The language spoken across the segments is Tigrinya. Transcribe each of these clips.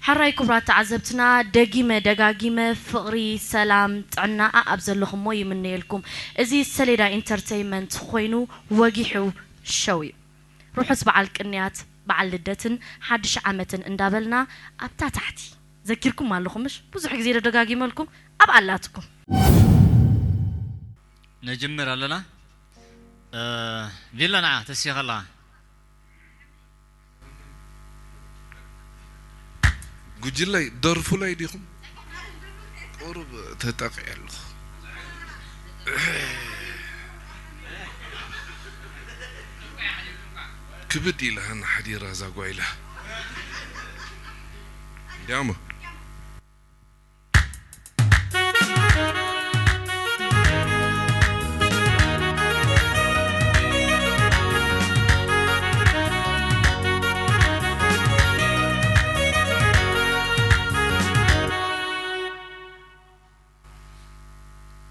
ሕራይ ክቡራት ተዓዘብትና፣ ደጊመ ደጋጊመ ፍቕሪ፣ ሰላም፣ ጥዕና ኣኣብ ዘለኹሞ ይምነየልኩም። እዚ ሰሌዳ ኢንተርተይመንት ኮይኑ ወጊሑ ሸው እዩ። ርሑስ በዓል ቅንያት፣ በዓል ልደትን ሓድሽ ዓመትን እንዳበልና ኣብታ ታሕቲ ዘኪርኩም ኣለኹም፣ ምሽ? ብዙሕ ግዜ ደጋጊመልኩም ኣብ ኣላትኩም። ነጅምር ኣለና። እ፣ ቪላ ንዓ ተሲኸላ። ጉጅለይ ደርፉለይ ዲኹም? ቁሩብ ተጠቒዐ ኣለኹ። ክብድ ኢላ ንሓዲራ እዛ ጓይላ። እንዲያሞ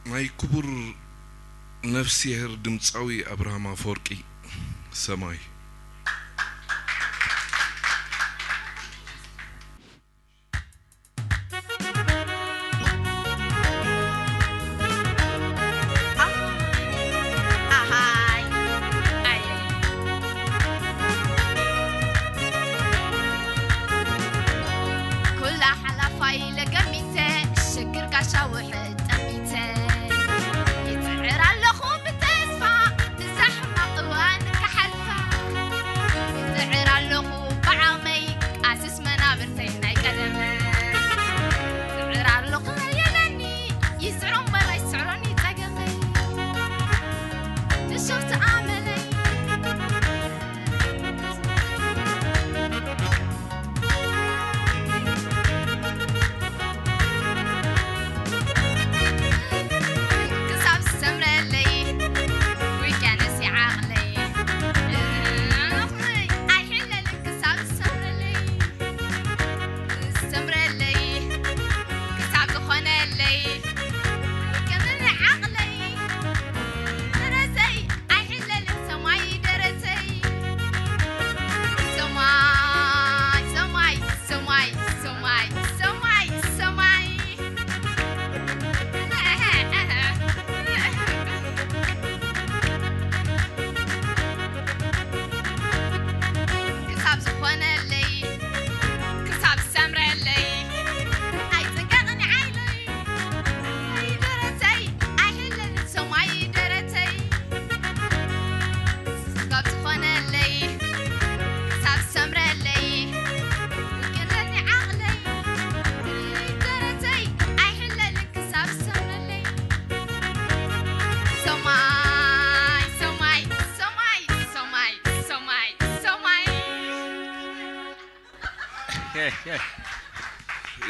ናይ ክቡር ነፍስሄር ድምጻዊ ኣብርሃም ኣፈወርቂ ሰማይ። ኩላ ሓላፋ ኢለ ገሚተ፣ ሽግር ጋሻ ውሕድ ጠሚተ። ይጽዕር ኣለኹ ብተስፋ፣ እዛ ሕማቕ እዋን ክሓልፋ። ይጽዕር ኣለኹ ብዓቕመይ፣ ኣስስ መናብርተይ ናይ ቀደመ። ይጽዕር ኣለኹ የለኒ፣ ይስዕሮ እምበር ኣይስዕሮን እዩ ጸገመይ። ትሸፍቲ ኣመለይ። ክሳብ ዝሰምረለይ ውቅያኖስ ይዓቕለይ። ኣይሕለልን ክሳብ ዝሰምረለይ። ዝሰምረለይ ክሳብ ዝኾነለይ። ውቅያኖስ ይዓቕለይ። ደረሰይ ኣይሕለልን ሰማይ ደረሰይ። ሰማይ፣ ሰማይ፣ ሰማይ፣ ሰማይ፣ ሰማይ፣ ሰማይ። ክሳብ ዝኾነለይ፣ ክሳብ ዝሰምረለይ። ኣይጽንቀቕን ዓይነይ፣ ደረተይ፣ ኣይሕለልን ሰማይ ደረተይ። ክሳብ ዝኾነለይ፣ ክሳብ ዝሰምረለይ፣ ውቅለኒ ዓቕለይ። ደረተይ፣ ኣይሕለልን ክሳብ ዝሰምረለይ። ሰማይ፣ ሰማይ፣ ሰማይ፣ ሰማይ፣ ሰማይ፣ ሰማይ።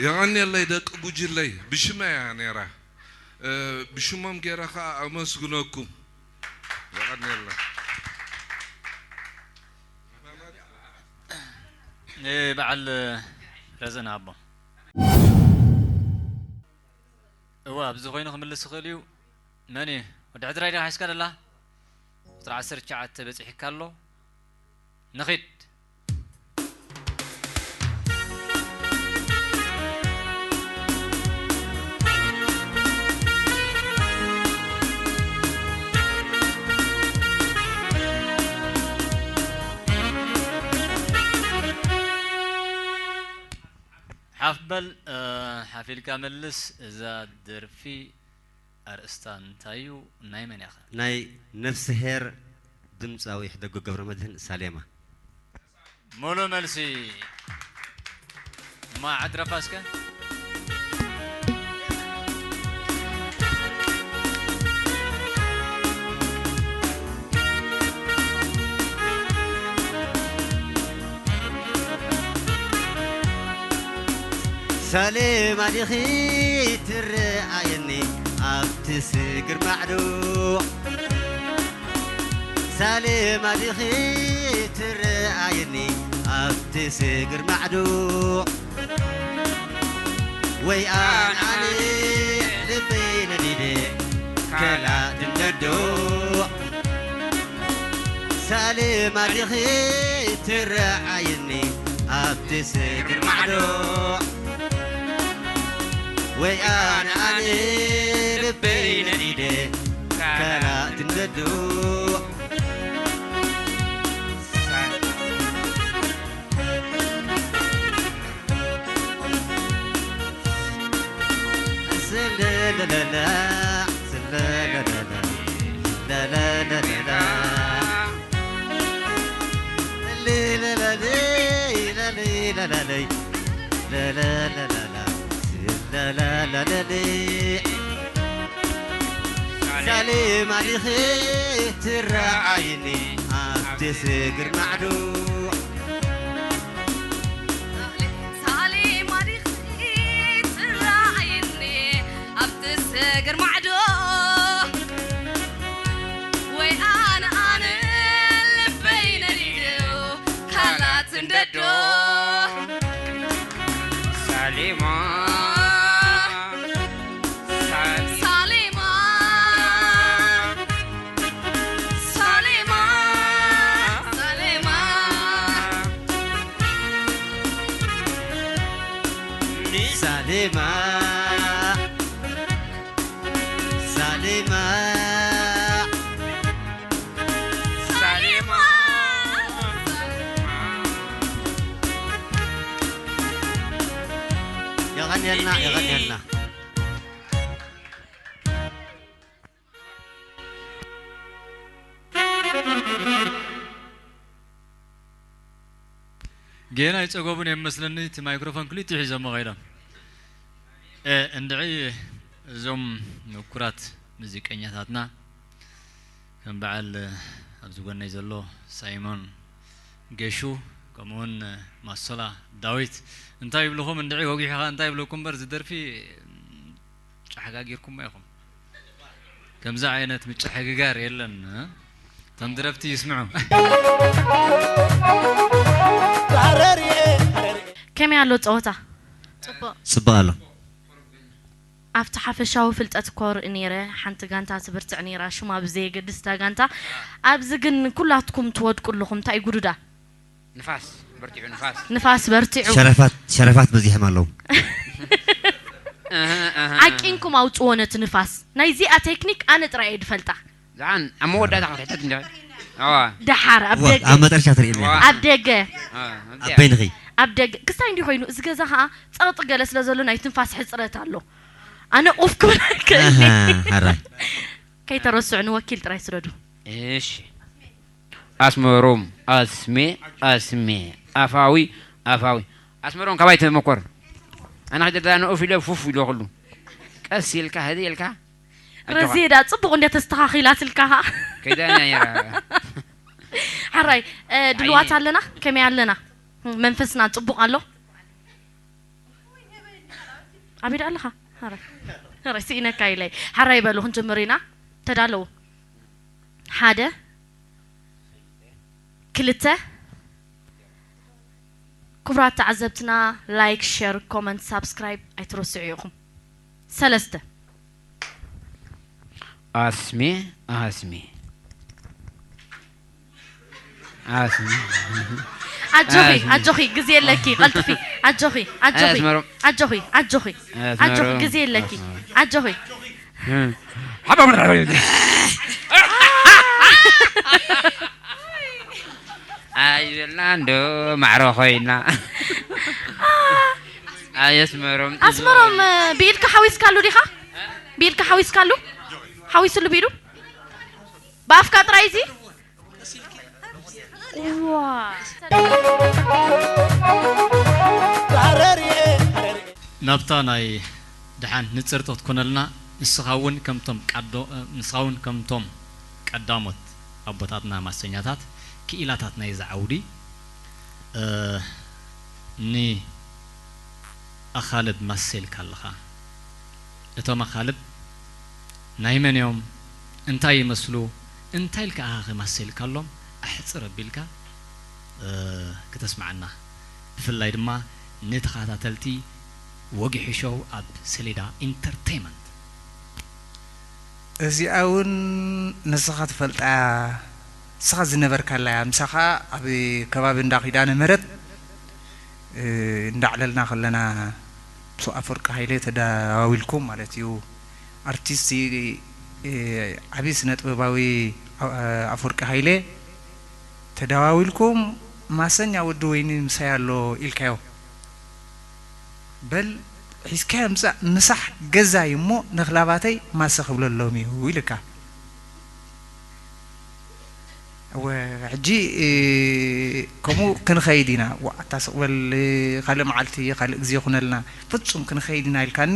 የቐንየለይ ደቂ ጉጅለይ፣ ብሽመይ እያ ነይራ። እ፣ ብሽሞም ገይረ ኸዓ ኣመስግነኩም። የቐንየለይ። ንበዓል ረዘነ ኣቦ። እወ፣ ኣብዚ ኮይኑ ክምልስ ይኽእል እዩ። መን እዩ? ወዲ ዕድራይ ዲኻ ሒዝካ ደላ? ቁጽሪ ዓሰርተ ትሽዓተ በጺሕካ ኣሎ። ንኺድ። ኣፍ በል፣ እ፣ ሓፍ ኢልካ መልስ። እዛ ደርፊ ኣርእስታ እንታይ እዩ? ናይ መን እያ ኸ? ናይ ነፍስሄር ድምፃዊ ይሕደጎ ገብረመድህን ሳሌማ። ሙሉእ መልሲ። እማ ዕድረፋ እስከ። ሳሌማ ዲኺ ትረኣየኒ ኣብቲ ስግር ማዕዶ፣ ሳሌማ ዲኺ ትረኣየኒ ኣብቲ ስግር ማዕዶ፣ ወይ ኣነ ኣነ ልበይ ነዲደ ከላ ድንደዶ፣ ሳሌማ ዲኺ ትረኣየኒ ኣብቲ ስግር ማዕዶ፣ ወይ ኣነ ኣነ ልበይ ነዲደ ከላ ድንደዶ። ሳሌማ ዲኺ ትረኣይኒ ኣብቲ ስግር ማዕዶ። ሳሌማ ዲኺ ትረኣይኒ ኣብቲ ስግር ማዕዶ። ወይ ኣነ ኣነ ልበይ ነዲዱ ካላት እንደዶ። ሳሌማ ሳሌማ ሳሌማ ሳሌማ ሳሌማ ሳሌማ ሳሌማ የቐንየልና የቐንየልና። ጌና ኣይጸገቡን እዮም መስለኒ፣ እቲ ማይክሮፎን ክልቲኡ ሒዞሞ ከይዶም። እ፣ እንድዒ እዞም ምኩራት ሙዚቀኛታትና ከም በዓል ኣብዚ ጎነይ ዘሎ ሳይሞን ገሹ፣ ከምኡውን ማሶላ ዳዊት እንታይ ይብልኹም? እንድዒ ወጊሑ ኸኣ እንታይ ይብለኩም እምበር፣ እዚ ደርፊ ጫሕጋጊርኩሞ ኢኹም። ከምዚ ዓይነት ምጭሕግጋር የለን፣ እ? እቶም ድረፍቲ ይስምዑ። ከመይ ኣሎ ጸወታ? ጽቡቕ። ጽቡቕ ኣሎ። ኣብቲ ሓፈሻዊ ፍልጠት እኮ ርኢ ነይረ፣ ሓንቲ ጋንታ ትብርትዕ ነይራ፣ ሽማ ብዘየገድስ እታ ጋንታ። ኣብዚ ግን ኩላትኩም ትወድቁ ኣለኹም፣ እንታይ እዩ ጉዱዳ? ንፋስ በርቲዑ፣ ንፋስ። ንፋስ በርቲዑ። ሸረፋት፣ ሸረፋት በዚሖም ኣለዉ። እህ፣ እህ፣ እህ። ዓቂንኩም ኣውጽዎ ነቲ ንፋስ። ናይዚኣ ቴክኒክ ኣነ ጥራይ እየ ድፈልጣ። ዝዓን ኣብ መወዳእታ ክትሕተት እንዲ። ኣዋ። ደሓር ኣብ እወ፣ ደገ። ኣብ መጠረሻ ትርእየኒ ኢኻ። ኣብ ደገ። ኣዋ፣ ኣብ ኣበይንኺ? ኣብ ደገ። ክስታይ እንዲዩ ኮይኑ፣ እዚ ገዛ ኸኣ ጸቕጢ ገለ ስለ ዘሎ ናይ ትንፋስ ሕጽረት ኣሎ። ኣነ ኡፍ ክብል ኣይክእልን እየ። ኣሃ፣ ሕራይ። ከይተረስዑ ንወኪል ጥራይ ስደዱ። እሺ። ኣስመሮም፣ ኣስሜ፣ ኣስሜ፣ ኣፋዊ፣ ኣፋዊ። ኣስመሮም ካባይ ተመኮር። ኣነ ክደዳ ንኡፍ ኢለ ፉፍ ኢለ ኩሉ። ቀስ ኢልካ፣ ህድእ ኢልካ። ኣጆኻ። ረዚዳ ጽቡቕ እንደ ተስተኻኺላትልካ ኸኣ። ከይዳ እያ ነይራ። ሕራይ፣ እ፣ ድልዋት ኣይኔ። ኣለና? ከመይ ኣለና? መንፈስና ጽቡቕ ኣሎ? ኣበይ ደኣ ኣለኻ? ሕራይ። ሕራይ፣ ስኢነካ ኢለይ። ሕራይ በሉ፣ ክንጅምር ኢና። ተዳለዉ። ሓደ፣ ክልተ። ክቡራት ተዓዘብትና፣ ላይክ፣ ሸር፣ ኮመንት፣ ሳብስክራይብ ኣይትረስዑ ኢኹም። ሰለስተ። ኣስሜ፣ ኣስሜ። ኣስሜ። ኣጆኺ፣ ኣስሜ። ኣጆኺ፣ ግዜ የለኪ፣ ቀልጥፊ። ኣጆኺ፣ ኣጆኺ፣ ኣስመሮም። ኣጆኺ፣ ኣጆኺ፣ ኣስመሮም። ኣጆኺ፣ ግዜ የለኪ። ኣስመሮም። ኣጆኺ። እም። ሓባ-፣ ኣይበልና እንዶ ማዕረ ኮይና። ኣየስመሮም ኣስመሮም፣ ብኢድካ ሓዊስካሉ ዲኻ? ብኢድካ ሓዊስካሉ? ሓዊስሉ ብኢዱ? ብኣፍካ ጥራይ እዚ? ዋ። ናብታ ናይ ደሓን ንጽርቶ ክትኮነልና፣ ንስኻ እውን ከምቶም ቀዶ-፣ ንስኻ እውን ከምቶም ቀዳሞት ኣቦታትና ማሰኛታት ክኢላታት ናይዚ ዓውዲ፣ እ፣ ንኣኻልብ ማሰልካ ኣለኻ። እቶም ኣኻልብ ናይ መን እዮም? እንታይ ይመስሉ? እንታይ ኢልካ ኢኻ ከማሰልካሎም? ኣሕጽር ኣቢልካ፣ እ፣ ክተስምዓና። ብፍላይ ድማ ንተኸታተልቲ ወጊሑ ሾው ኣብ ሰሌዳ ኢንተርቴይመንት። እዚኣ እውን ንስኻ ትፈልጣ እያ። ንስኻ ዝነበርካላ እያ። ምሳኻ ኣብ ከባቢ እንዳ ኪዳነ ምሕረት፣ እ፣ እንዳዕለልና ከለና ምስ ኣፈወርቂ ሃይለ ተደዋዊልኩም ማለት እዩ። ኣርቲስት፣ እ፣ ዓብዪ ስነ ጥበባዊ፣ እ፣ ኣፈወርቂ ሃይለ ተደዋዊልኩም፣ "ማሰኛ ወዲ ወይኒ ምሳይ ኣሎ" ኢልካዮ። "በል ሒዝካዮ ምጻእ፣ ምሳሕ ገዛይ እሞ ነኽላባተይ ማሰ ክብለሎም እዩ" ኢልካ። እወ፣ ሕጂ፣ እ፣ ከምኡ ክንኸይድ ኢና። ዋ፣ ኣታ ስቕ በል፣ እ፣ ካልእ መዓልቲ፣ ካልእ ግዜ ይኹነልና። ፍጹም ክንኸይድ ኢና ኢልካኒ፣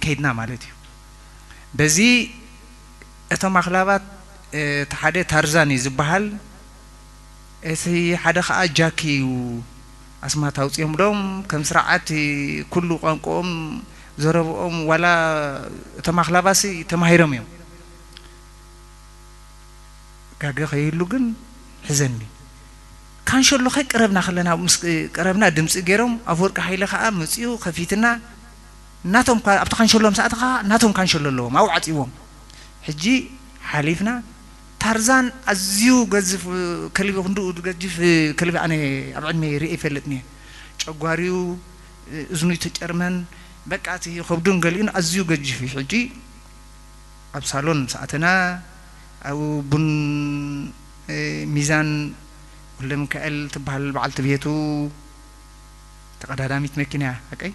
ከይድና ማለት እዩ። በዚ እቶም ኣኽላባት፣ እ፣ እቲ ሓደ ታርዛን እዩ ዝበሃል፣ እቲ ሓደ ኸኣ ጃኪ እዩ። ኣስማት ኣውጺኦምሎም፣ ከም ስርዓት ኩሉ ቋንቋኦም፣ ዘረብኦም፣ ዋላ እቶም ኣኽላባሲ ተማሂሮም እዮም። ጋገ ከይህሉ ግን ሕዘኒ። ካንሸሎ ከይቀረብና ከለና፣ ምስ ቀረብና ድምጺ ገይሮም፣ ኣፈወርቂ ሃይለ ከኣ መጺኡ ከፊትና፣ ናቶም ካ-፣ ኣብቲ ካንሸሎ ምስ ኣተኻ፣ ናቶም ካንሸሎ ኣለዎም፣ ኣብኡ ዓጽይዎም። ሕጂ ሓሊፍና፣ ታርዛን ኣዝዩ ገዝፍ ከልቢ፣ ክንድኡ ዝገጅፍ ከልቢ ኣነ ኣብ ዕድመይ ርእየ ይፈልጥን እየ። ጨጓሪኡ፣ እዝኑ ይተጨርመን፣ በቃ እቲ ከብዱን ገሊኡን ኣዝዩ ገጅፍ እዩ። ሕጂ ኣብ ሳሎን ምስ ኣተና፣ ኣብኡ ቡን፣ እ፣ ሚዛን ወልደሚካኤል ትበሃል በዓልቲ ቤቱ፣ ተቐዳዳሚት መኪና እያ፣ ሓቀይ?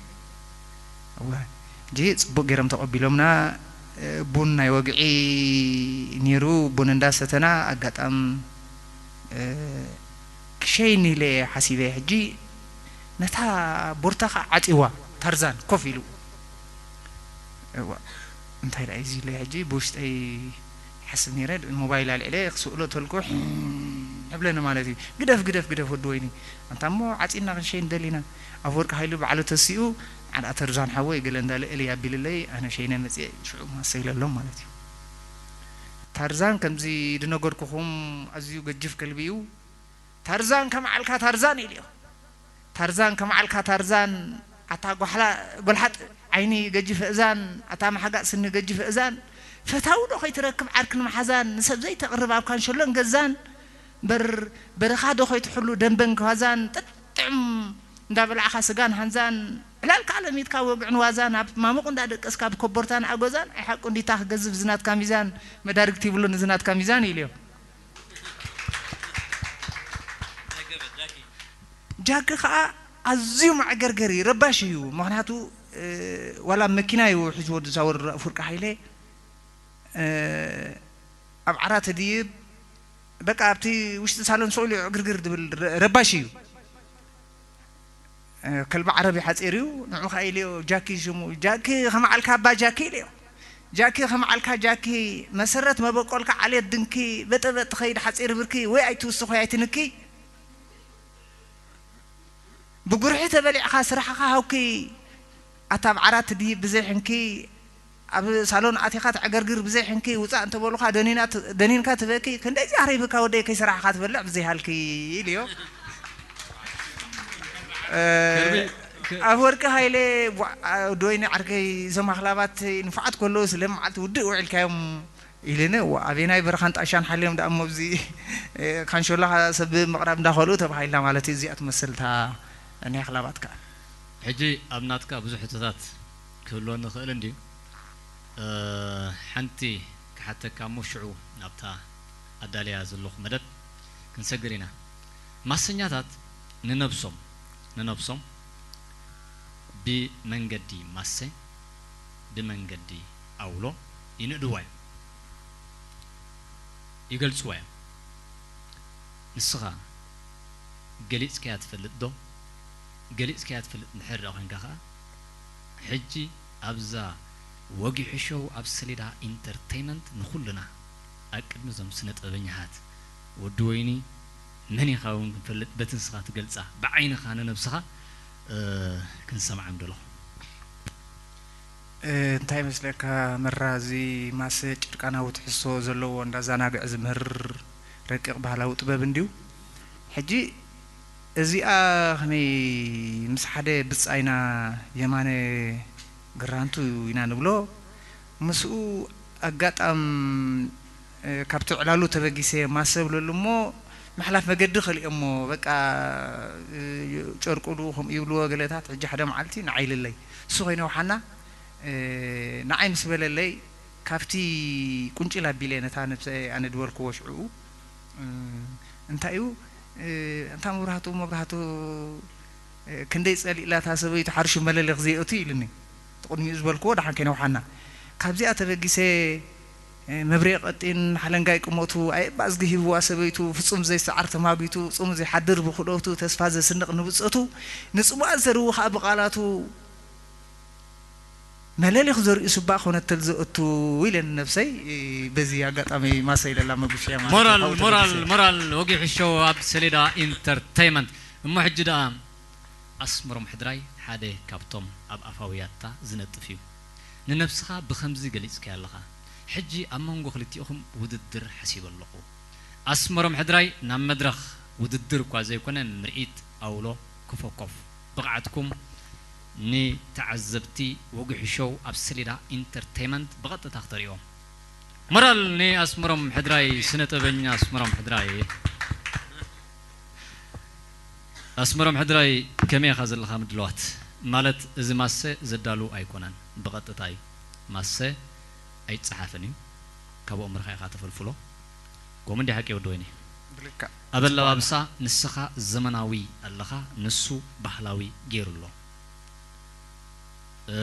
እወ። ሕጂ ጽቡቕ ገይሮም ተቐቢሎምና፣ እ፣ ቡን ናይ ወግዒ ነይሩ፣ ቡን እንዳሰተና ኣጋጣም፣ እ፣ ክሸይን ኢለ እየ ሓሲበ። ሕጂ ነታ ቦርታ ኸዓ ዓጽይዋ፣ ታርዛን ኮፍ ኢሉ። እዋ፣ እንታይ ደኣ እዩ ኢለ ሕጂ ብውሽጠይ ይሓስብ ነይረ። ሞባይል ኣልዒለ ክስእሎ ተልኩ፣ ሕም፣ ሕብለኒ ማለት እዩ። "ግደፍ፣ ግደፍ፣ ግደፍ ወዲ ወይኒ። ኣንታ እሞ ዓጺና ክንሸይን ደሊና። ኣፈወርቂ ሃይሉ ባዕሉ ተሲኡ፣ ዓንኣ ተርዛን ሓወይ" ገለ እንዳለ እልይ ኣቢልለይ፣ ኣነ ሸይነ መጽየ፣ ሽዑ ማሰ ኢለሎም ማለት እዩ። ታርዛን ከምዚ ዝነገርኩኹም ኣዝዩ ገጅፍ ከልቢ እዩ። "ታርዛን ከመዓልካ ታርዛን" ኢልዮ። "ታርዛን ከመዓልካ ታርዛን፣ ኣታ ጓሕላ-፣ ጎልሓጥ ዓይኒ ገጅፍ እእዛን፣ ኣታ ማሕጋእ ስኒ ገጅፍ እእዛን፣ ፈታዊ ዶ ከይትረክብ ዓርክን መሓዛን፣ ንሰብ ዘይተቕርብ ኣብ ካንሸሎን ገዛን፣ በር-፣ በረኻ ዶ ከይትሕሉ ደንበን ጓዛን፣ ጥጥዕም እንዳበላዕኻ ስጋን ሃንዛን፣ ዕላልካ ለሚድካ ወግዕን ዋዛን፣ ኣብ ማሙቕ እንዳደቀስካ ብኮቦርታን ኣጎዛን፣ ኣይ ሓቁ እንዲታ ክገዝፍ ዝናትካ ሚዛን፣ መዳርግቲ ይብሉን ዝናትካ ሚዛን" ኢልዮ። ጃኪ ኸዓ ኣዝዩ መዕገርገሪ ረባሽ እዩ። ምኽንያቱ፣ እ፣ ዋላ መኪና እዩ ሒዝዎ ዝዛወር ኣፈወርቂ ሃይለ። እ፣ ኣብ ዓራት ድይብ፣ በቃ ኣብቲ ውሽጢ ሳሎን ስቕ ኢሉ እዩ ዕግርግር ዝብል ረ-፣ ረባሽ እዩ። እ፣ ከልቢ ዓረብ ይሓጺር እዩ። ንዑ ኸዓ ኢልዮ ጃኪ ሽሙ። "ጃኪ ከመዓልካ ኣባ ጃኪ" ኢልዮ። "ጃኪ ከመዓልካ ጃኪ፣ መሰረት መበቆልካ ዓሌት ድንኪ፣ በጠበጥ ትኸይድ ሓጺር ብርኪ፣ ወይ ኣይትውስኺ ኣይትንኪ፣ ብጉርሒ ተበሊዕካ ስራሕኻ ሃውኪ፣ ኣታ ኣብ ዓራት ድይብ ብዘይ ሕንኪ፣ ኣብ ሳሎን ኣቲኻ ተዕገርግር ብዘይ ሕንኪ፣ ውጻእ እንተበሉኻ ደኒና ት-፣ ደኒንካ ትበኪ፣ ክንደይ ዚኣ ረኺብካ ወደይ ከይሰራሕኻ ትበልዕ ብዘይ ሃልኪ" ኢልዮ። እ፣ ከርቢ፣ ከ- ኣፈወርቂ ሃይለ፣ ዋ-፣ ዶይኒ ዓርከይ፣ እዞም ኣኽላባት ንፉዓት ከለዉ ስለ መዓልቲ ውድእ ውዒልካዮም ኢልኒ። ዋ፣ ኣበየናይ በረኻን ጣሻን ሓልዮም ደኣ እሞ፣ ኣብዚ፣ እ፣ ካንሾላ ሰብ ምቕራብ እንዳኸልኡ ተባሂልና ማለት እዩ። እዚኣ ትመስል እታ ናይ ኣኽላባት ከኣ። ሕጂ ኣብ ናትካ ብዙሕ ሕቶታት ክህልወኒ ይኽእል እንድዩ። እ፣ ሓንቲ ክሓተካ እሞ ሽዑ ናብታ ኣዳልያ ዘለኹ መደብ ክንሰግር ኢና። ማሰኛታት ንነብሶም፣ ንነብሶም ብመንገዲ ማሰ፣ ብመንገዲ ኣውሎ ይንእድዋ እዮም፣ ይገልጽዋ እዮም። ንስኻ ገሊጽካያ ትፈልጥ ዶ? ገሊጽካያ ትፈልጥ እንድሕር ደኣ ኮይንካ ከኣ፣ ሕጂ ኣብዛ ወጊሑ ሾው ኣብ ሰሌዳ ኢንተርተይመንት ንኹልና ኣብ ቅድሚ እዞም ስነ ጥበበኛታት ወዲ ወይኒ መን ኢኻ እውን ክንፈልጥ በቲ ንስኻ ትገልጻ ብዓይንኻ ንነብስኻ፣ እ፣ ክንሰምዓ ምደለኹ። እ፣ እንታይ ይመስለካ መራ፣ እዚ ማሰ ጭርቃናዊ ትሕዝቶ ዘለዎ እንዳዘናግዐ ዝምህር ረቂቕ ባህላዊ ጥበብ እንድዩ። ሕጂ እዚኣ ከመይ ምስ ሓደ ብጻይና የማነ ግራንቱ ኢና ንብሎ፣ ምስኡ ኣጋጣም፣ እ፣ ካብቲ ዕላሉ ተበጊሰ ማሰ ብለሉ እሞ ምሕላፍ መገዲ ከሊኦሞ፣ በቃ፣ እ፣ ጨርቁ ዱ ከምኡ ይብልዎ ገለታት። ሕጂ ሓደ መዓልቲ ንዓይ ኢልለይ፣ እሱ ኮይነ ውሓና፣ እ፣ ንዓይ ምስ በለለይ፣ ካብቲ ቁንጭል ኣቢለ ነታ ነብሰ ኣነ ድበልክዎ ሽዕኡ፣ እ፣ እንታይ እዩ፣ እ፣ እንታ መብራህቱ፣ መብራህቱ፣ እ፣ ክንደይ ጸሊእላ እታ ሰበይቱ ሓርሹ መለለኽ ዘይእቱ ኢሉኒ። እቲ ቅድሚኡ ዝበልክዎ ደሓን ከይነውሓና። ካብዚኣ ተበጊሰ፣ እ፣ መብሬ ቀጢን ሓለንጋይ ቁመቱ፣ ኣየባ እዝጊ ሂብዋ ሰበይቱ፣ ፍጹም ዘይሰዓር ተማጒቱ፣ ጽሙ ዘይሓድር ብኹደቱ፣ ተስፋ ዘስንቕ ንብጸቱ፣ ንጽቡቓት ዘርዊ ኸኣ ብቓላቱ፣ መለሊኽ ዘርእዩ ስባእ ኮነተል ዘእቱ ኢለ ንነብሰይ፣ እ፣ በዚ ኣጋጣሚ ማሰ ኢለላ መጉሻ ማለት ሞራል፣ እዩ። ሞራል፣ ተበጊሰ። ሞራል ወጊሑ ሾው ኣብ ሰሌዳ ኢንተርተይመንት። እሞ ሕጂ ደኣ ኣስመሮም ሕድራይ ሓደ ካብቶም ኣብ ኣፋዊ ያታ ዝነጥፍ እዩ። ንነብስኻ ብኸምዚ ገሊጽካያ ኣለኻ። ሕጂ ኣብ መንጎ ክልቲኦኹም ውድድር ሓሲበ ኣለኹ። ኣስመሮም ሕድራይ ናብ መድረኽ ውድድር እኳ ዘይኮነ ምርኢት ኣውሎ ኮፎኮፍ ብቕዓትኩም ንተዓዘብቲ ወግሒ ሾው ኣብ ሰሌዳ ኢንተርተይመንት ብቐጥታ ክተርእዮም። ሞራል ንኣስመሮም ሕድራይ፣ ስነ ጥበበኛ ኣስመሮም ሕድራይ። ኣስመሮም ሕድራይ፣ ከመይ ኢኻ ዘለኻ ምድላዋት? ማለት እዚ ማሰ ዘዳሉ ኣይኮነን፣ ብቐጥታ እዩ። ማሰ ኣይጸሓፍን እዩ፣ ካብ ኣእምሮኻ ኢኻ ተፈልፍሎ። ከምኡ እንዲ ሓቂ ወዲ ወይኒ? ብልክዕ። ኣብ ኣለባብሳ ንስኻ ዘመናዊ ኣለኻ፣ ንሱ ባህላዊ ገይሩ ኣሎ። እ፣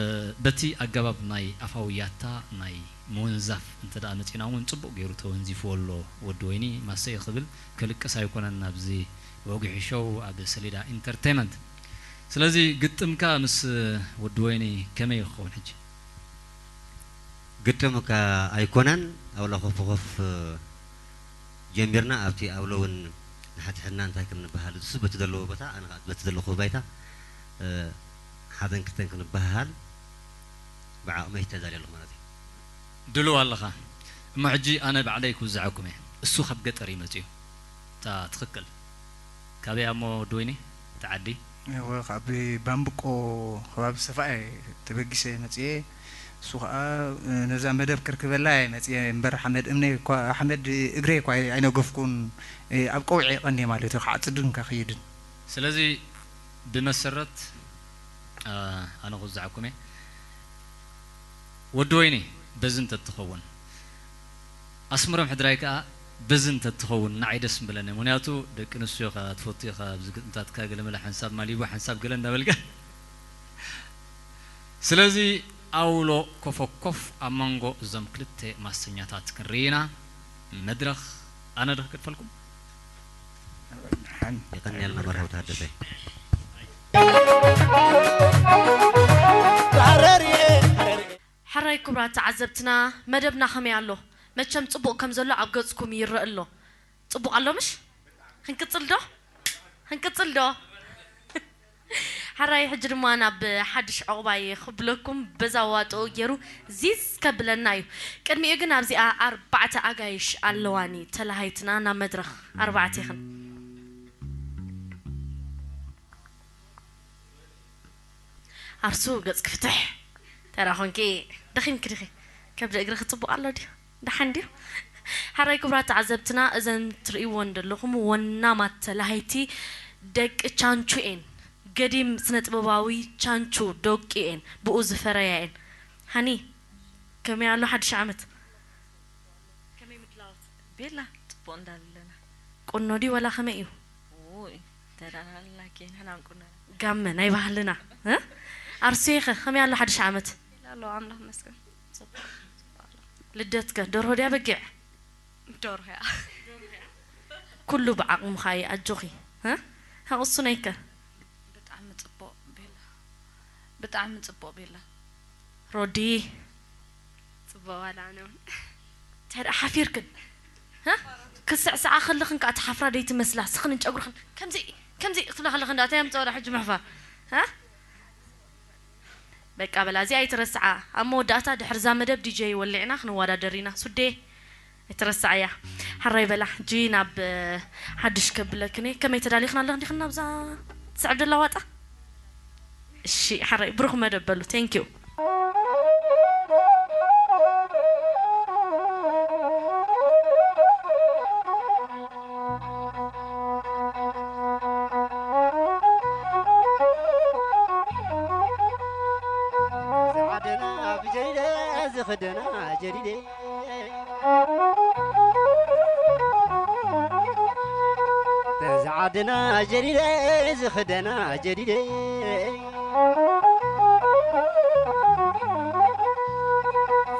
በቲ ኣገባብ ናይ ኣፋዊ ያታ ናይ ምውንዛፍ እንተ ደኣ መጺና እውን ጽቡቕ ገይሩ ተወንዚፍዎ ኣሎ ወዲ ወይኒ። ማሰ እዩ ክብል ከልቅስ ኣይኮነን ኣብዚ ወግሒ ሾው ኣብ ሰሌዳ ኢንተርቴይመንት። ስለዚ ግጥምካ ምስ ወዲ ወይኒ ከመይ ክኸውን ሕጂ? ግጥም እካ ኣይኮነን፣ ኣውላ ኮፍ ኮፍ ጀሚርና፣ ኣብቲ ኣውሎ እውን ንሓድሕድና እንታይ ከም ንበሃል፣ እሱ በቲ ዘለዎ ቦታ፣ ኣነ ኸዓ በቲ ዘለኹ ባይታ፣ እ፣ ሓደን ክልተን ክንበሃል ብዓቕመይ ተዳልየ ኣለኹ ማለት እዩ። ድሉው ኣለኻ። እሞ ሕጂ ኣነ ባዕለይ ክውዝዓኩም እየ። እሱ ካብ ገጠር እዩ መጺኡ። እታ ትኽክል። ካበይ እሞ ወዲ ወይኒ? እታ ዓዲ? እወ፣ ካብ ባምብቆ ከባቢ ሰፋ እየ ተበጊሰ መጽየ። እሱ ኸዓ፣ እ፣ ነዛ መደብ ከርክበላ እየ መጽየ እምበር፣ ሓመድ እምነይ እኳ፣ ሓመድ እግረይ እኳ ኣይነገፍኩን። እ፣ ኣብ ቀውዒ እየ ቀንየ ማለት እዩ፣ ክዓጽድን ከኽይድን። ስለዚ ብመሰረት፣ እ፣ ኣነ ክውዝዓኩም እየ። ወዲ ወይኒ በዚ እንተትኸውን፣ ኣስመሮም ሕድራይ ከኣ በዚ እንተትኸውን ንዓይ ደስ ምበለኒ። ምኽንያቱ ደቂ ኣንስትዮ ኢኻ ትፈቱ ኢኻ፣ ኣብዚ ግጥምታትካ ገለ መለ ሓንሳብ ማሊቦ ሓንሳብ ገለ እንዳበልካ። ስለዚ ኣውሎ ኮፎኮፍ ኣብ መንጎ እዞም ክልተ ማሰኛታት ክንርኢ ኢና። መድረኽ ኣነ ዶ ክገድፈልኩም? የቐንየልና መርሃዊ ተሃደሰ። ሕራይ ክቡራት ተዓዘብትና፣ መደብና ከመይ ኣሎ? መቸም ጽቡቕ ከም ዘሎ ኣብ ገጽኩም ይረእ ኣሎ። ጽቡቕ ኣሎ ምሽ? ክንቅጽል ዶ? ክንቅጽል ዶ? ሕራይ ሕጂ ድማ ናብ ሓድሽ ዕቑባይ ክብለኩም፣ በዛ ዋጥኡ ገይሩ ዚዝ ከብለና እዩ። ቅድሚኡ ግን ኣብዚኣ ኣርባዕተ ኣጋይሽ ኣለዋኒ ተላሃይትና ናብ መድረኽ። ኣርባዕቴኽን። ኣርሱ ገጽ ክፍትሕ ተራ ኾንኪ ደኺምኪ ዲኺ? ከብዲ እግሪ ክጽቡቕ ኣሎ ድዩ? ደሓን ድዩ? ሕራይ ክቡራት ተዓዘብትና፣ እዘን ትርእይወን ዘለኹም ወናማት ተላሃይቲ ደቂ ቻንቹ እየን። ገዲም ስነ ጥበባዊ ቻንቹ ደቂ እየን። ብኡ ዝፈረያ እየን። ሃኒ፣ ከመይ ኣሎ ሓድሽ ዓመት? ከመይ ምድላዋት? ቤላ፣ ጽቡቕ እንዳለና። ቁኖ ድዩ ወላ ከመይ እዩ? ኡይ፣ ተዳላልና ኬ፣ ንሕና ንቁነና። ጋመ ናይ ባህልና፣ እ? ኣርሴኸ ከመይ ኣሎ ሓድሽ ዓመት? ኣሎ ኣምላኽ መስገን። ልደትከ ደርሆ ድያ በጊዕ? ደርሆ እያ። ኩሉ ብዓቕምኻ እዩ ኣጆኺ። እ? ሃቕሱ ነይከ? ብጣዕሚ ጽቡቕ ቤላ። ብጣዕሚ ጽቡቕ ቤላ። ሮዲ። ጽቡቕ ዋላ ኣነ እውን። እንታይ ደኣ ሓፊርክን? እ? ክስዕስዓ ከለኽን ከኣ ትሓፍራ ደይ ትመስላ። ስኽን ጨጉርኽን ከምዚ ከምዚ ክትብላ ከለኽን ደኣ እንታይ ኣምጽኦ ደኣ ሕጂ ምሕፋር? እ? በቃ በላ እዚኣ ኣይትረስዓ። ኣብ መወዳእታ ድሕሪ እዛ መደብ ዲጀይ ወሊዕና ክንወዳደር ኢና። ሱዴ ኣይትረስዓያ። ሓራይ በላ ሕጂ ናብ ሓድሽ ከብለክን እየ። ከመይ ተዳሊኽና ኣለኽን ዲኽን ናብዛ ትስዕብ ደላ ዋጣ? እሺ ሓራይ ብሩኽ መደብ በሉ። Thank you። ዝዓደና ብጀዲደ ዝኽደና ጀዲደ ተዝዓደና ጀዲደ ዝኽደና ጀዲደ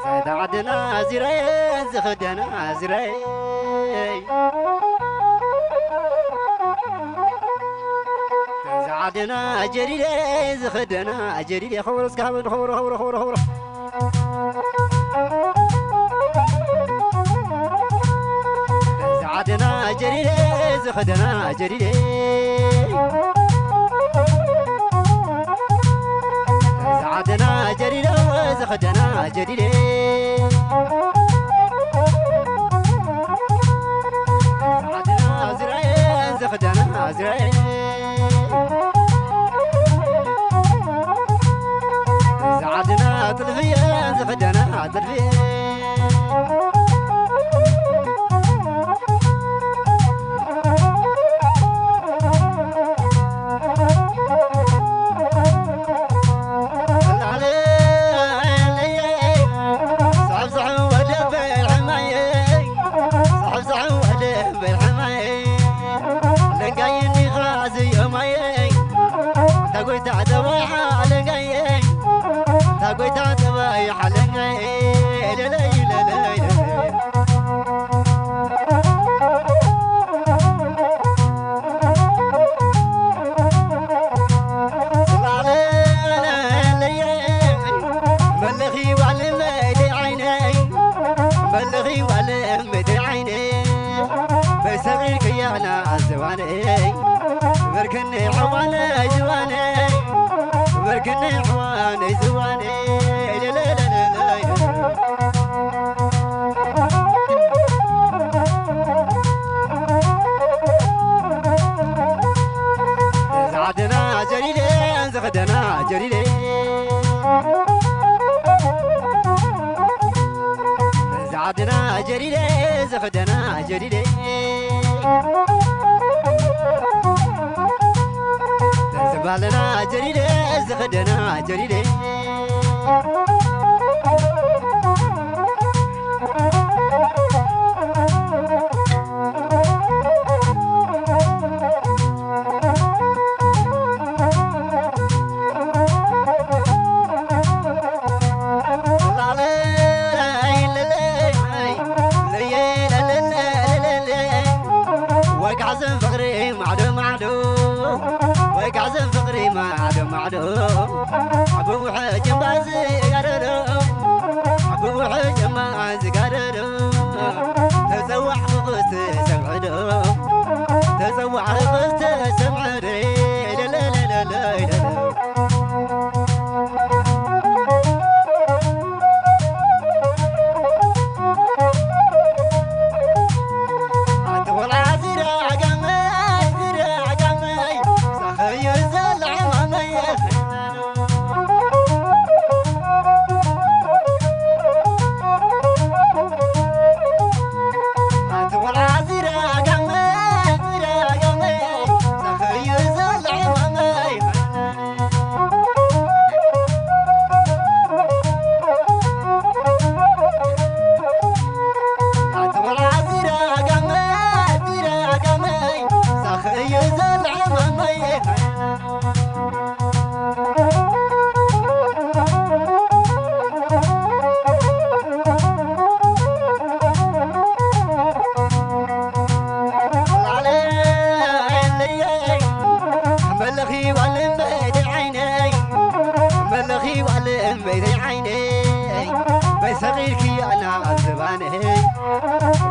ሰዳዕደና ዚራየ ዝኽደና ዚራየ ተዝዓደና ጀዲደ ዝኽደና ጀዲደ ኸበሮ እስካ ሃበኒ ኸበሮ ኸበሮ ኸበሮ ኸበሮ ተዝዓደና ጀዲደ ዝኽደና ጀዲደ ተዝዓደና ጀዲደ ዝኽደና ጀዲደ ዝኽደና ዝራኤል ዝኽደና ዝራኤል ዝዓድና ጥልፍየ ዝኽደና ጥልፍየ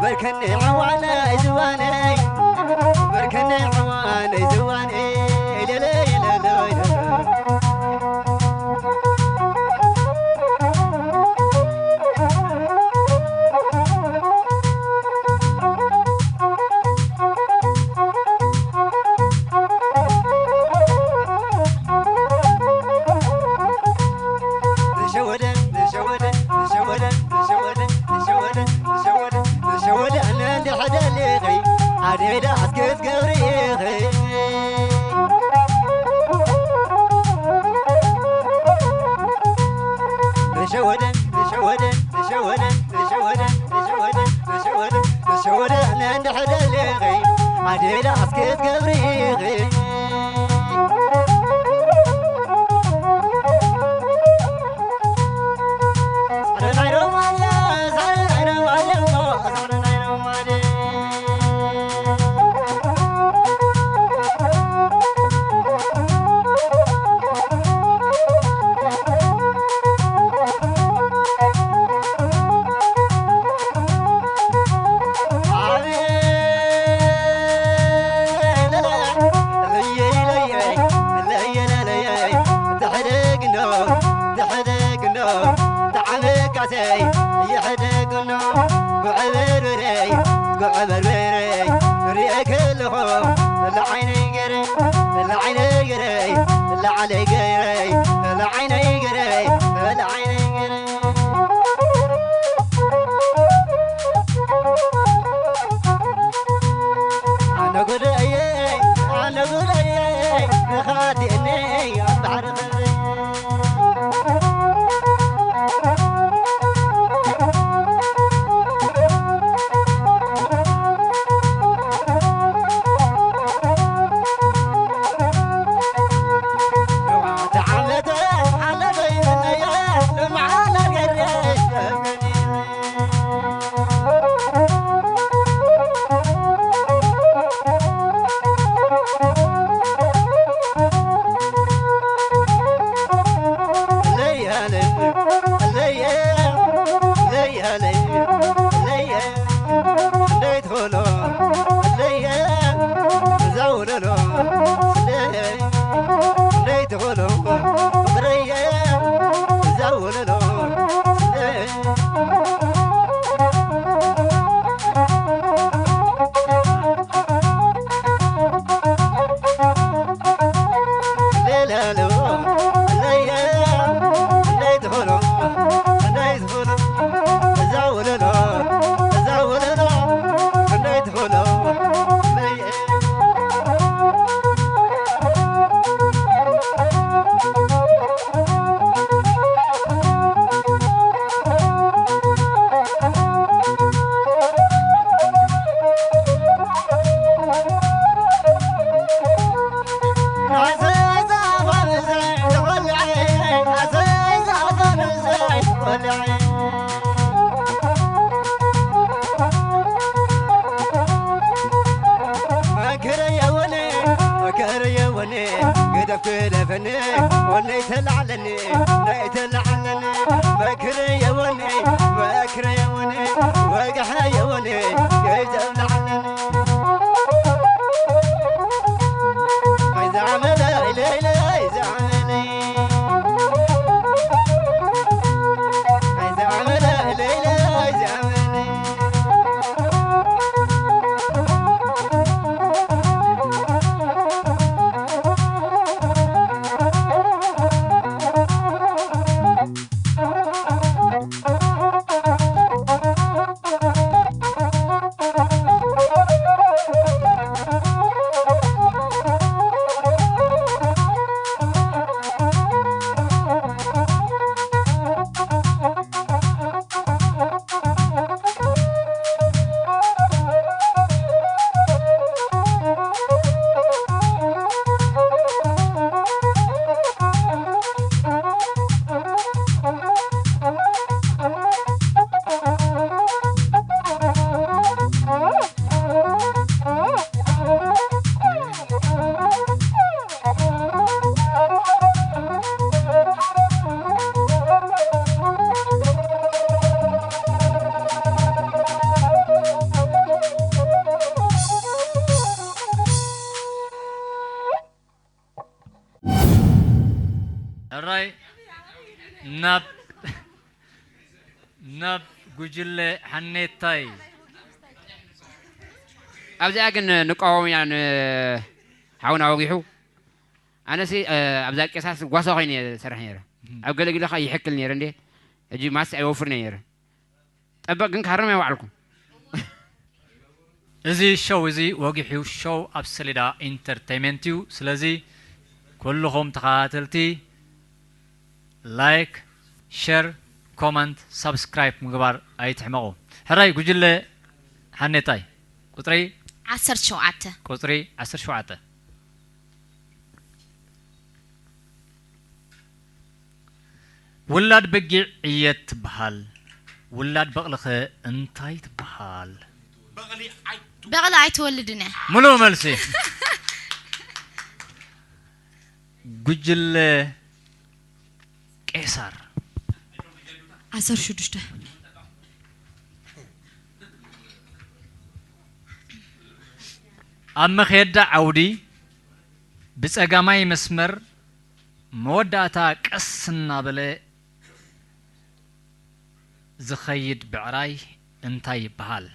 በርከኒ ዕዋነይ ዝዋነይ፣ በርከኒ ዕዋነይ ዝዋነይ፣ ለለይ ለለይ ለለይ። ተሸወደ፣ ተሸወደ፣ ተሸወደ፣ ተሸወደ፣ ተሸወደ፣ ተሸወደ፣ ተሸወደ፣ ኣነ እንድሕር ደሊኺ፣ ኣደዳ እስኪ ትገብሪ ኢኺ። ተሸወደ፣ ተሸወደ፣ ተሸወደ፣ ተሸወደ፣ ተሸወደ፣ ተሸወደ፣ ተሸወደ፣ ኣነ እንድሕር ደሊኺ፣ ኣደዳ እስኪ ትገብሪ ኢኺ። ተሕደግኖ፣ ተሕደግኖ፣ ተዓመካሰይ ይሕደግኖ፣ ጉዕበርበረይ፣ ጉዕበርበረይ፣ ሪኤ ከለኹ፣ ለዓይነይ ገረይ፣ ለዓይነይ ገረይ፣ ለዓለይ ገረይ፣ ለዓይነይ ገረይ፣ ለዓይነይ ገረይ። ኣነ ጉደየ፣ ኣነ ጉደየ፣ ንኻትየኒ ኣብ ባሕሪ ኸረየ። መከረየወነ፣ መከረየወነ፣ ግደፍ ግደፈኒ፣ ወነይ ተላዕለኒ፣ ነይ ተላዕለኒ። መከረየወነ፣ መከረየወነ፣ ወጋሕረየወነ፣ ከይተብላዕለኒ። ኣይዛመለ፣ ኢለ፣ ኢለ፣ ኣይዛመለ። ኣይዛመለ፣ ኢለ፣ ኢለ፣ ኣይዛመለ። ናብ ናብ ጉጅለ ሓኔታይ ኣብዚኣ ግን ንቃወም ኢና ንሓውና ወጊሑ ኣነሲ ኣብዛ ቄሳስ ጓሳ ኮይነ እየ ዝሰርሕ ነይረ ኣብ ገለግለ ከ ይሕክል ነይረ እንዴ ሕጂ ማስ ኣይወፍር ነይረ ጠበቅ ግን ካርም ኣይባዕልኩ እዚ ሸው እዚ ወጊሑ ሸው ኣብ ሰሌዳ ኢንተርተይመንት እዩ። ስለዚ ኩልኹም ተኸታተልቲ ላይክ፣ ሸር፣ ኮመንት፣ ሳብስክራይብ ምግባር ኣይትሕመቑ። ሕራይ ጉጅለ ሓኔታይ ቁፅሪ ዓሰርተ ሸውዓተ ቁፅሪ ዓሰርተ ሸውዓተ ውላድ በጊዕ እየ ትበሃል። ውላድ በቕልኸ እንታይ ትበሃል? በቕሊ ኣይትወልድን እያ። ሙሉእ መልሲ። ጉጅለ ቄሳር። ዓሰርተ ሽዱሽተ ኣብ መኼዳ ዓውዲ ብጸጋማይ መስመር መወዳእታ ቀስ እናበለ ዝኸይድ ብዕራይ እንታይ ይበሃል?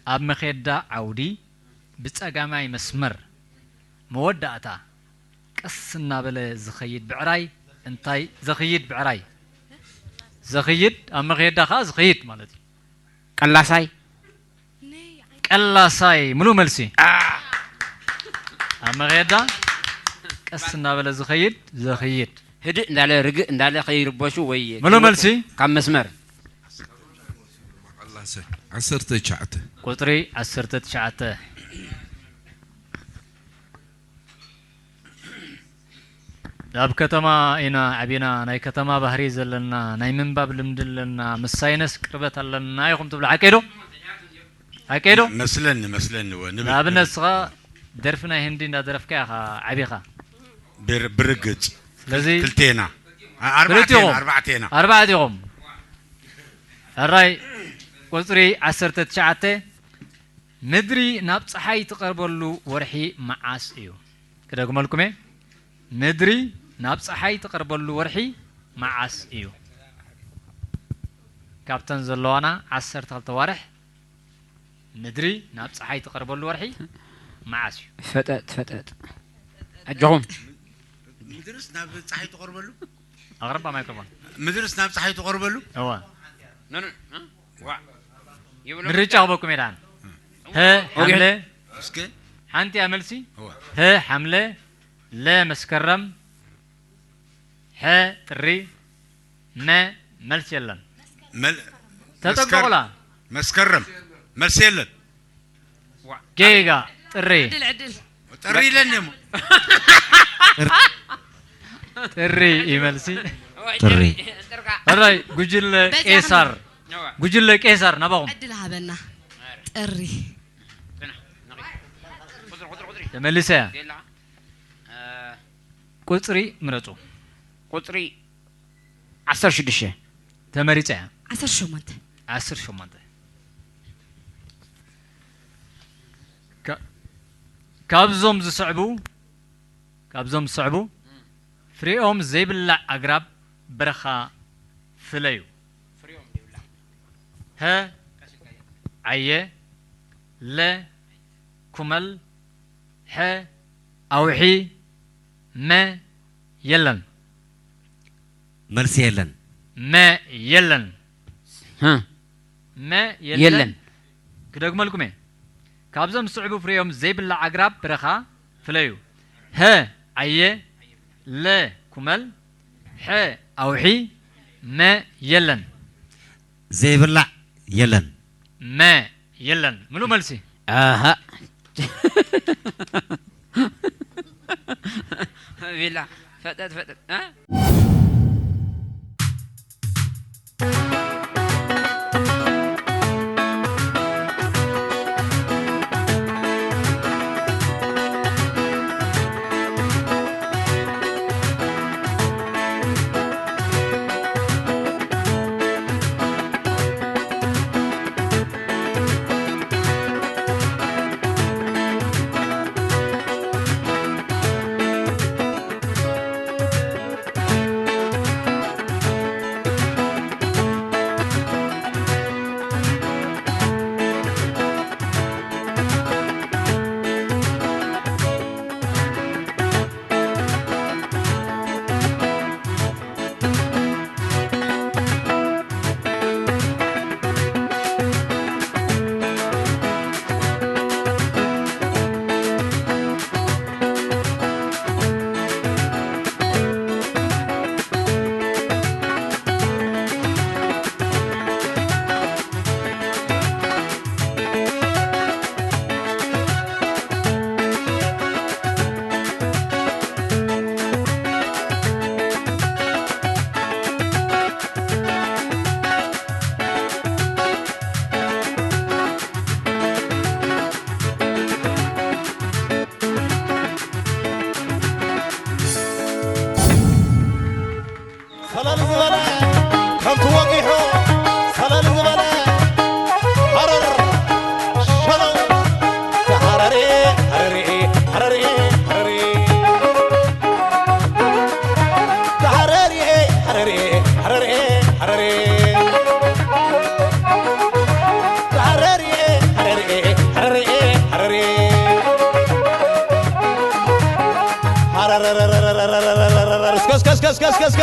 ኣብ መኼዳ ዓውዲ ብጸጋማይ መስመር መወዳእታ ቀስ እናበለ ዝኸይድ ብዕራይ እንታይ ዘኽይድ ብዕራይ ዘኽይድ ኣብ መኼዳ ኸዓ ዝኸይድ ማለት እዩ። ቀላሳይ ቀላሳይ ምሉእ መልሲ። ኣብ መኼዳ ቀስ እናበለ ዝኸይድ ዘኽይድ ህድእ እንዳለ ርግእ እንዳለ ከይርበሹ ወይ ምሉእ መልሲ። ካብ መስመር ዓሰርተ ትሽዓተ ቁፅሪ ዓሰርተ ትሽዓተ ኣብ ከተማ ኢና ዓቢና፣ ናይ ከተማ ባህሪ ዘለና፣ ናይ ምንባብ ልምዲ ኣለና፣ ምስ ሳይነስ ቅርበት ኣለና ኢኹም ትብሉ። ሓቀይ ዶ? ሓቀይ ዶ? መስለኒ መስለኒ እወ ንብል ንኣብነት ንስኻ ደርፊ ናይ ህንዲ እንዳደረፍካ ኢኻ ዓቢኻ። ብር- ብርግጽ ስለዚ ክልቴና ኣ- ኣርባዕቴና ክልቲኹም። ኣርባዕቴና ኣርባዕተ ኢኹም። ሕራይ ቁፅሪ ዓሰርተ ትሽዓተ ምድሪ ናብ ፀሓይ ትቐርበሉ ወርሒ መዓስ እዩ? ክደግመልኩም እየ። ምድሪ ናብ ጸሓይ ትቐርበሉ ወርሒ መዓስ እዩ? ካብተን ዘለዋና ዓሰርተ ክልተ ኣዋርሕ ምድሪ ናብ ጸሓይ ትቐርበሉ ወርሒ መዓስ እዩ? ፈጠጥ ፈጠጥ ኣጆኹም ምድርስ ናብ ጸሓይ ትቐርበሉ ኣቕርባ ማይክሮፎን ምድርስ ናብ ጸሓይ ትቐርበሉ እዋ ምርጫ ክበኩም ኢላን ሀ ሓምለ እስከ ሓንቲ እያ መልሲ። ሀ ሓምለ፣ ለ መስከረም፣ ሐ ጥሪ፣ መ መልሲ የለን። ተጠንቀቑላ። መስከረም መልሲ የለን። ጌጋ ጥሪ ጥሪ ኢለኒ እሞ ጥሪ እዩ መልሲ። ጥሪ ሕራይ ጉጅለ ቄሳር ጉጅለ ቄሳር ናባኹም ዕድል ሃበና። ጥሪ ተመሊሰ እያ። ቁፅሪ ምረፁ። ቁፅሪ ዓሰርተ ሽዱሽተ ተመሪፀ እያ። ዓሰርተ ሸሞንተ ዓሰርተ ሸሞንተ ካብዞም ዝስዕቡ ካብዞም ዝስዕቡ ፍሬኦም ዘይብላዕ ኣግራብ በረኻ ፍለዩ። ሀ ዓየ፣ ለ ኩመል፣ ሐ ኣውሒ፣ መ የለን። መልሲ የለን። መ የለን። መ የለን። ክደግመልኩም እየ። ካብዞም ዝስዕቡ ፍሬኦም ዘይብላዕ ኣግራብ በረኻ ፍለዩ። ሀ ዓየ፣ ለ ኩመል፣ ሐ ኣውሒ፣ መ የለን። ዘይብላዕ የለን። መ የለን። ምሉእ መልሲ። ኣሃ ቢላ ፈጠጥ ፈጠጥ እ እስከ እስከ እስከ እስከ እስከ እስከ